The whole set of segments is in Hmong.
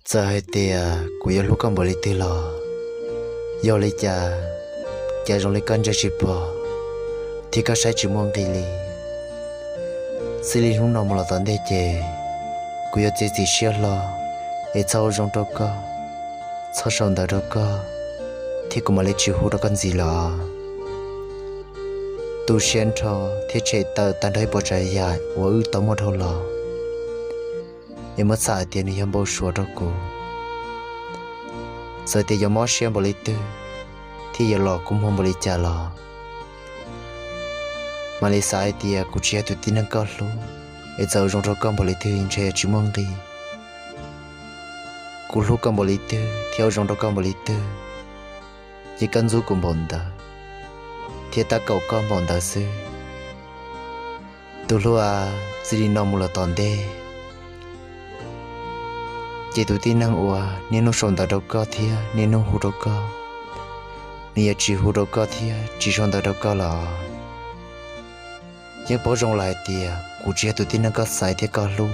Txawm hais tias kuv yuav hlub koj npaum li twg los, yog li cas, cas zoo li koj ntsia tsis pom, thiab koj saib tsis muaj nqis li. Txij li hnub no mus los tom ntej ces, kuv yuav txiav txim siab hlo, es txhob ua zoo rau koj, txhob sau ntawv rau koj, thiab kuv mam li tsis hu rau koj ntxiv lawm. Tu siab nrho thiab tshem tawm tag nrho ib puas tsav yam uas wb tau muaj dhau los, es muab txhais hais tias nws yog npau suav rau kuv. Txawm tias yuav mob siab npaum li twg, thiab yuav los kua muag npaum li cas los, mam li xav hais tias kuv tsis yog tus tib neeg koj hlub, es txawm ua zoo rau koj npaum li twg ntshe tsis muaj nqis. Kuv hlub koj npaum li twg thiab ua zoo rau koj npaum li twg, ces koj ntxub kuv npaum ntawd, thiab tab kaum koj npaum ntawd xwb. Tus hlub a, txij li no mus los tom ntej, ces tus tib neeg uas niaj hnub sau ntawv rau koj thiab niaj hnub hu rau koj, nws yuav tsis hu rau koj thiab tsis sau ntawv rau koj lawm. Yeej paub zoo lawm hais tias kuv tsis yog tus tib neeg koj xaiv thiab koj hlub,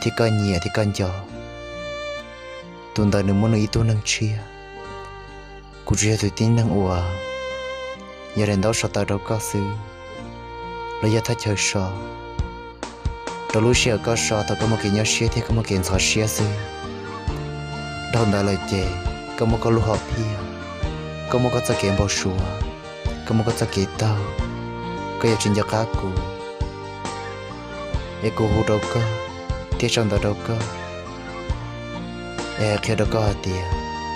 thiab koj nyiam thiab koj nco. Tus ntawd nws muaj nws ib tug neeg tshiab. Kuv tsis yog tus tib neeg uas yog daim ntaub so tawv rau koj xwb, los yog thaj chaw so rau lub sij hawm koj so thaum koj muaj kev nyuaj siab thiab koj muaj kev ntxhov siab xwb. Dhau ntawd lawm ces koj muaj koj lub hom phiaj, koj muaj koj txoj kev npau suav, koj muaj koj txoj kev taug, koj yuav tsis nco qab kuv, es kuv hu rau koj thiab sau ntawv rau koj, es hais qhia rau koj hais tias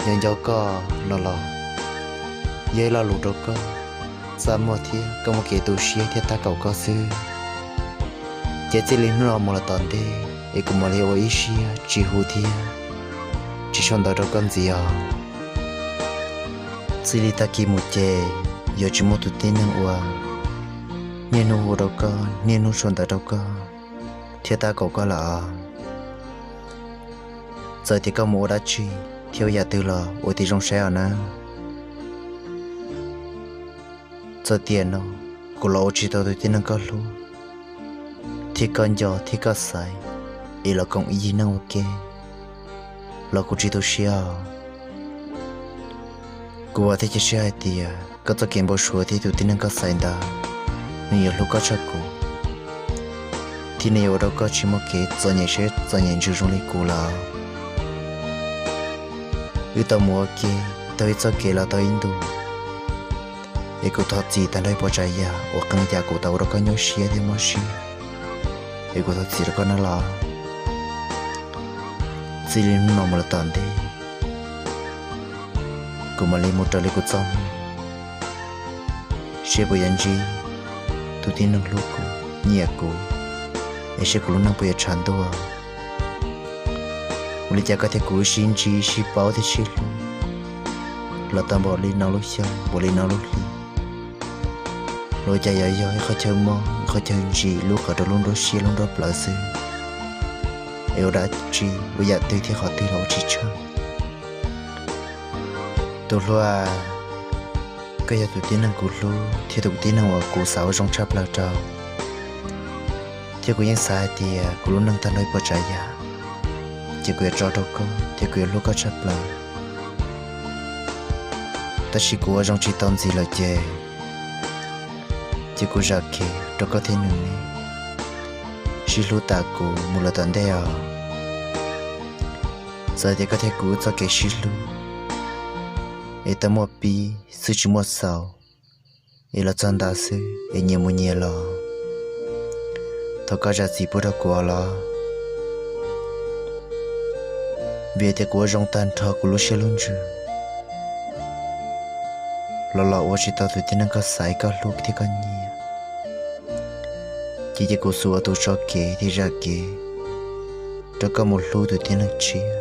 yog nco koj no los yog ib lo lus rau koj, txaj muag thiab koj muaj kev tu siab thiab tab kaum koj xwb. Ces txij li hnub no mus los tom ntej es kuv mam li ua ib siab tsis hu thiab tsis sau ntawv rau koj ntxiv os. Txij li tag kis mus ces yuav tsis muaj tus tib neeg uas niaj hnub hu rau koj, niaj hnub sau ntawv rau koj, thiab tab kaum koj lawm os. Txawm tias koj mus ua dab tsi thiab ua yam twg los ua tib zoo saib os nawb. Txawm tiam no kuv los ua tsis tau tus tib neeg koj hlub, thiab koj nco thiab koj xaiv, es los koom ib yig neej ua ke, los kuv tsis tu siab os. Kuv vam thiab cia siab hais tias koj txoj kev npau suav thiab tus tib neeg koj xaiv ntawd, nws yuav hlub koj tshaj kuv, thiab nws yuav ua rau koj tsis muaj kev txom nyem siab txom nyem ntsws zoo li kuv lawm. Wb tau mus ua ke tau ib txoj kev los tau ib ntus, es kuv thov txim tag nrho ib puas tsav yam uas qee yam kuv tau ua rau koj nyuaj siab thiab mob siab, es kuv thov txim rau koj nawb los. Txij li hnub no mus los tom ntej, kuv mam li mus raws li kuv txoj hmoo, seb puas yuav ntsib tus tib neeg hlub kuv, nyiam kuv, es seb kuv lub neej puas yuav tshav ntuj. Ua li cas koj thiab kuv wb sib ntsib sib paub thiab sib hlub los tau npaum li no lub xyoo, npaum li no lub hli, los ua cas yuav yog ib qhov chaw mob, ib qhov chaw ntsim lub qhov rau lub nruab siab lub nruab plawv xwb, es ua dab tsi ua yam twg thiab qhov twg los ua tsis tshaj. Tus hlub a, koj yog tus tib neeg kuv hlub thiab tus tib neeg uas kuv xav ua zoo tshaj plaws rau, thiab kuv yeej xav hais tias kuv lub neej tag nrho ib puas tsav yam, ces kuv yuav tso rau koj thiab kuv yuav hlub koj tshaj plaws. Tab sis kuv ua zoo tsis tau ntxiv lawm ces, ces kuv zam kev rau koj thiab nws ne, sib hlub tas kuv mus lawm tom ntej os. Txawm tias koj thiab kuv txoj kev sib hlub es tau muaj pib xwb tsis muaj xaus, es los txog ntawd xwb es nyias mus nyias los, thov koj zam txim pub rau kuv os los. Vim tias kuv ua zoo tag nrho kuv lub siab lub ntsws los los ua tsis tau tus tib neeg koj xaiv koj hlub thiab koj nyiam, ces cia kuv xub ua tus tso kev thiab zam kev rau koj mus hlub tus tib neeg tshiab,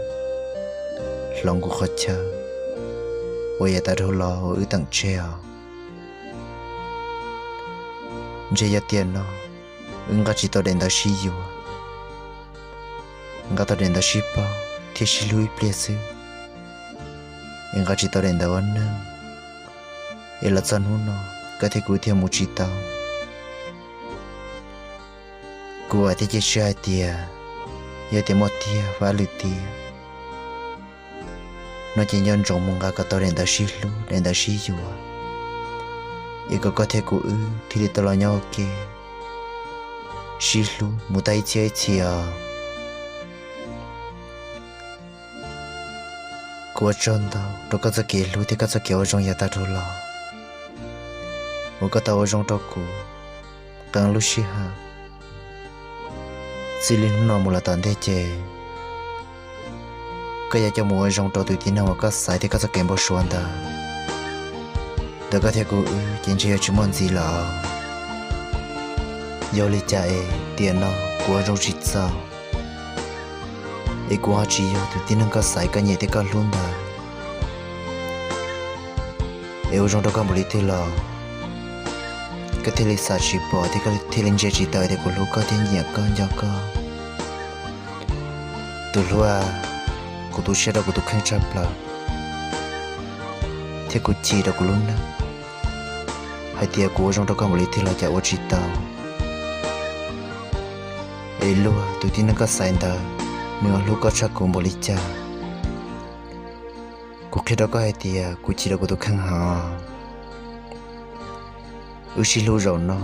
hloov kuv qhov chaw uas yav tas dhau los uas wb teem tseg os. Ntshe yog tiam no wb nqa tsis tau daim ntawv sib yuav, nqa tau daim ntawv sib paub thiab sib hlub ib pliag xwb, es nqa tsis tau daim ntawv ua neej, es los txog hnub no koj thiab kuv thiaj mus tsis tau. Kuv vam thiab cia siab hais tias yog tias muaj tiag vaj lwm tiam, No ces nco ntsoov mus nqa kom tau daim ntawv sib hlub, daim ntawv sib yuav, es kom koj thiab kuv wb thiaj li tau los nyob ua ke sib hlub mus tag ib txhiab ib txhis os. Kuv ua tsaug ntau rau koj txoj kev hlub thiab koj txoj kev ua zoo yav tag dhau los uas koj tau ua zoo rau kuv qee lub sij hawm. Txij li hnub no mus los tom ntej ces koj yuav coj mus ua zoo rau tus tib neeg uas koj xaiv thiab koj txoj kev npau suav ntawd. Ntawm koj thiab kuv wb ces ntshe yuav tsis muaj ntxiv lawm. Yog li cas es tiam no kuv ua zoo tsis txaus, es kuv ho tsis yog tus tib neeg koj xaiv, koj nyiam thiab koj hlub ntawd, es ua zoo rau koj npaum li twg los koj thiaj li xam tsis pom thiab koj thiaj li ntsia tsis tau tias kuv hlub koj thiab nyiam koj nco koj. Tus hlub, kuv tu siab rau kuv tus kheej tshaj plaws, thiab kuv chim rau kuv lub neej hais tias kuv ua zoo rau koj npaum li twg los cas ua tsis tau. Es luag tus tib neeg koj xaiv ntawd, nws ho hlub koj tshaj kuv npaum li cas? Kuv qhia rau koj hais tias kuv chim rau kuv tus kheej heev. Wb sib hlub zaum no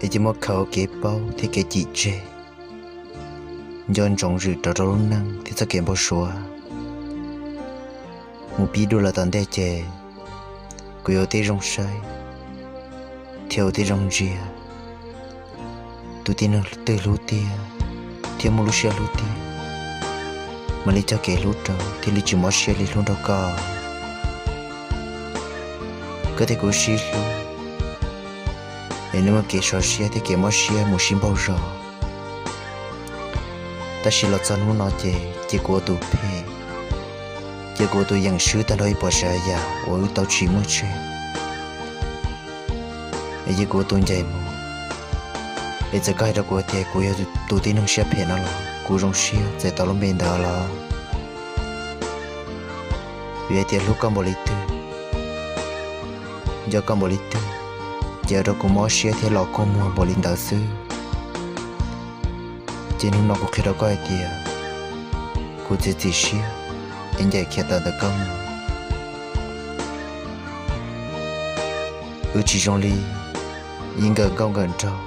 es cia muab khaws ua kev paub thiab kev cim tseg, nco ntsoov zwm rov rau lub neej thiab txoj kev npau suav. Mus pib dua los tom ntej ces kuv yuav ua tib zoo saib thiab ua tib zoo ntsia tus tib neeg twg hlub tiag thiab muaj lub siab hlub tiag, mam li cog kev hlub rau thiaj li tsis mob siab li hlub nrog koj. Koj thiab kuv sib hlub es nws muaj kev sov siab thiab kev mob siab mus sib npaug zos. Tab sis los txog hnub no ces cia kuv ua tus phem, cia kuv ua tus yeem swb tag nrho ib puas tsav yam uas wb tau tsim muaj tseg, es cia kuv ua tus ncaim mus. Es txawm koj hais rau kuv tias kuv yog tus tib neeg siab phem no los kuv zoo siab txais tau lub npe ntawd los. Vim hais tias hlub koj npaum li twg, nco koj npaum li twg, ces ua rau kuv mob siab thiab los kua muag npaum li ntawd xwb. Ces hnub no kuv qhia rau koj hais tias kuv txiav txim siab es ncaim khiav tawm ntawm koj mus. Wb tsis zoo li ib nkawm nkauj nkawm nraug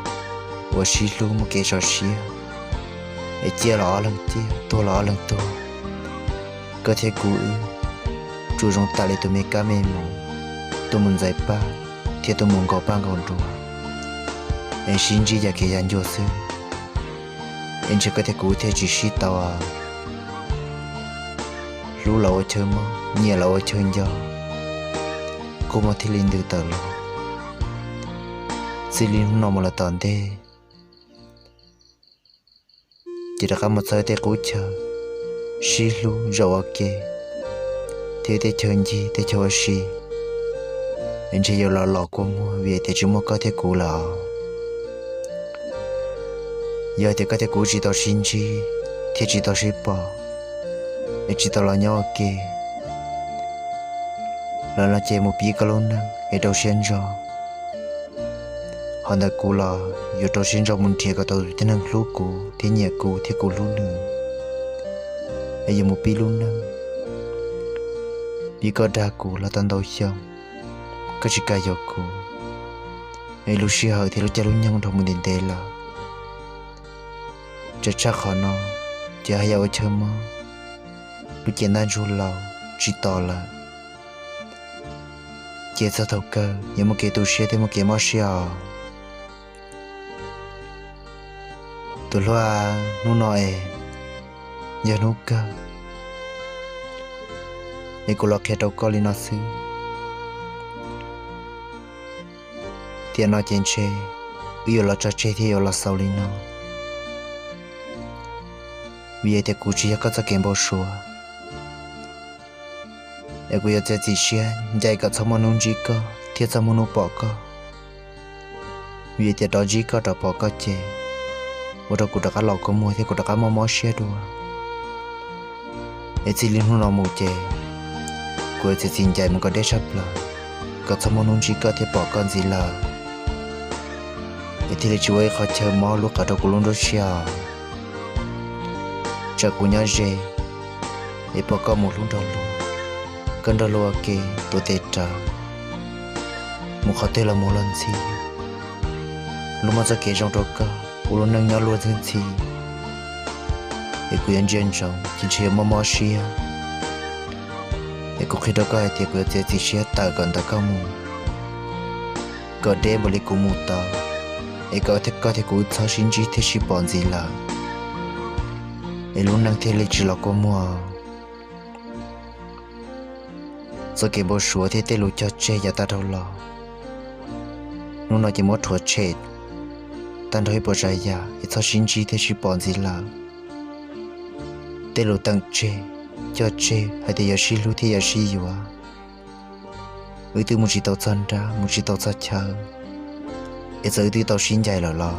uas sib hlub muaj kev sov siab, es ciaj los ob leeg ciaj, tuag los ob leeg tuag. Koj thiab kuv wb tsuas zoo tam li tus me kab me mus, tuaj mus ntxais paj thiab tuaj mus nkaus paj nkaus nruas, es sib ntsib yam kev yam ncua xwb. Es ntshe koj thiab kuv thiaj tsis sib tau. Hlub los ua chaw mob, nyiam los ua chaw nco, kua muag thiaj li ntws tawm los. Txij li hnub no mus los tom ntej, ces rov qab mus txog tej qub chaw sib hlub zaum ua ke, thiab tej chaw ncig tej chaw ua si, es ntshe yuav los los kua muag vim tias tsis muaj koj thiab kuv lawm. Yog tias koj thiab kuv tsis tau sib ntsib thiab tsis tau sib pom, es tsis tau los nyob ua ke, los no ces mus pib koj lub neej es rau siab ntso. Ho ntawm kuv los yuav rau siab ntso mus nrhiav kom tau tus tib neeg hlub kuv thiab nyiam kuv thiab kuv hlub nws, es yuav mus pib lub neej. Vim koj dag kuv los tau ntau xyoo, koj tsis kam yuav kuv, es lub sij hawm thiab lub caij lub nyoog dhau mus ntev ntev lawm. Tseem tshaj qhov no, ces haj yam ua chaw mob, lub cev ntaj ntsug laus tsis tos lawm, ces txog thaum kawg yuav muaj kev tu siab thiab muaj kev mob siab os. Tus hlub, hnub no es yog hnub kawg, es kuv los qhia rau koj li no xwb. Tiam no ces ntshe wb yuav los tso tseg thiab yuav los xaus li no, vim tias kuv tsis yog koj txoj kev npau suav. Es kuv yuav txiav txim siab ncaim kom txhob muaj hnub ntsib koj thiab txhob muaj hnub pom koj, vim tias rov ntsib koj rov pom koj ces ua rau kuv rov qab los kua muag thiab kuv rov qab mob mob siab dua. Es txij li hnub no mus ces kuv yuav txiav txim ncaim mus kom deb tshaj plaws, kom txhob muaj hnub ntsib koj thiab pom koj ntxiv lawm, es thiaj li tsis ua ib qho chaw mob lub qab rau kuv lub nruab siab os. Tsam kuv nyob ze, es pom koj mus hlub nrog luag, koj nrog luag ua ke tuav tes rawv, mus qhov twg los mus los ntxhi, luag muaj txoj kev zoo rau koj, ua lub neej nyob luag ntxhi ntxhi, es kuv yuav ntsia ntsoov ces ntshe yuav mob mob siab. Es kuv qhia rau koj hais tias kuv yuav txiav txim siab tawm kom ntawm koj mus, kom deb npaum li kuv mus tau, es kom koj thiab kuv txhob sib ntsib thiab sib pom ntxiv lawm, es lub neej thiaj li tsis los kua muag. Txoj kev npau suav thiab tej lus cog tseg yav tag dhau los, hnub no ces muab rhuav tshem tag nrho ib puas tsav yam es txhob sib ntsib thiab sib pom ntxiv lawm. Tej lus teem tseg, cog tseg hais tias yuav sib hlub thiab yuav sib yuav, wb twb mus tsis tau txog nrab, mus tsis tau txog chaw, es txawm wb twb tau sib ncaim lawm los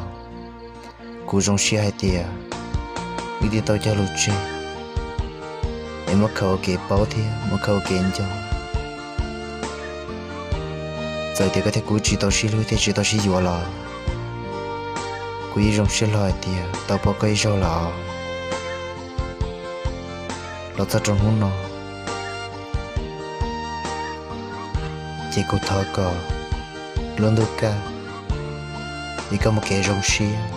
kuv zoo siab hais tias wb twb tau cog lus tseg, es muab khaws ua kev paub thiab muab khaws ua kev nco. Txawm tias koj thiab kuv tsis tau sib hlub thiab tsis tau sib yuav los kuv yeej zoo siab hlo hais tias tau pom koj ib zaug lawm. Los txog rau hnub no ces kuv thov kom lub ntuj kaj ces koj muaj kev zoo siab,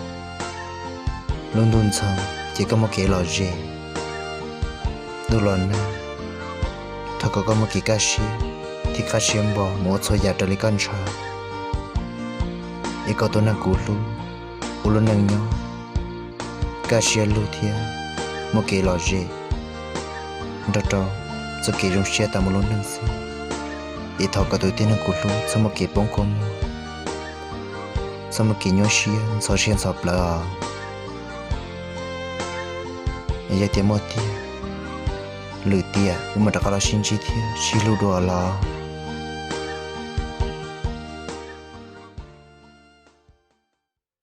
lub ntuj ntxhov ces koj muaj kev lom zem. Ntuj los nag, thov kom koj muaj kev kaj siab thiab kaj siab npo mus ua txhua yam raws li koj ntshaw, es kom tus neeg kuv hlub ua lub neej nyob kaj siab lug thiab muaj kev lom zem, nrog rau txoj kev zoo siab tas mus lub neej xwb. Es thov kom tus tib neeg kuv hlub txhob muaj kev poob kua muag, txhob muaj kev nyuaj siab ntxhov siab ntxhov plawv os. Es yog tias muaj tiag, lwm tiam wb mam rov qab los sib ntsib thiab sib hlub dua los.